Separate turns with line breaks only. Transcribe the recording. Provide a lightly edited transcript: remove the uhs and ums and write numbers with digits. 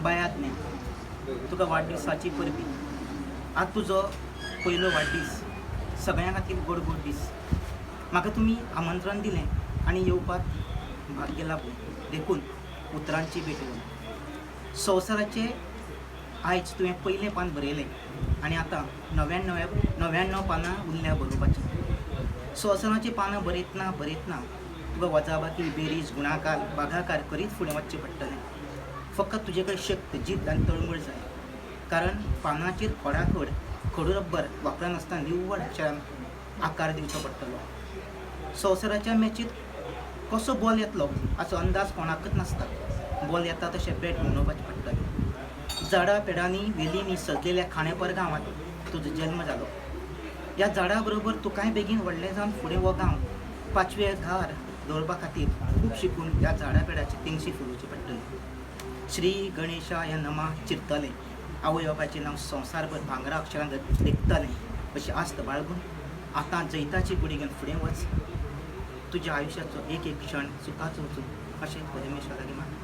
बाय आज्ञा, तुका वाडदिसाची परबीं. आज तुजो पयलो वाडदीस, सगळ्यां खातीर गोड गोड दीस. म्हाका तुमी आमंत्रण दिलें आनी येवपाक भाग्य लाबलें देखून उतरांची भेट. संवसाराचें आयज तुवें पयलें पान बरयलें आनी आतां 99 पानां उरल्या बरोवपाचीं. संवसाराचीं पानां बरयतना बरयतना तुका वजाबाकी, बेरीज, गुणाकार, भागाकार करीत फुडें वचचें पडटलें. फकत तुजे कडेन शक्त, जिद्द आनी तळमळ जाय, कारण पानाचेर खोडाखोड खडू रब्बर वापरनासतना निव्वळ अक्षरान आकार दिवचो पडटलो. संवसाराच्या मॅचींत कसो बॉल येतलो हाचो अंदाज कोणाकच नासता. बॉल येता तशें बॅट घुंवडावपाचें पडटलें. झाडां पेडांनी वेलींनी सजलेल्या खांडेपार गांवांत तुजो जल्म जालो. ह्या झाडा बरोबर तुकाय बेगीन व्हडलें जावन फुडें हो गांव पांचवे घार दवरपा खातीर खूब शिकून ह्या झाडां पेडाची तेंगशी फुलोवची पडटली. श्री गणेशाय नमा चिरतलें, आवय बापायचें नांव संवसारभर भांगरा अक्षरान लेखतलें अशी आस्त बाळगून आतां जैताची गुडी घेवन फुडें वच. तुज्या आयुश्याचो एक एक क्षण सुखाचो वचूं अशें परमेश्वरा लागीं मागता.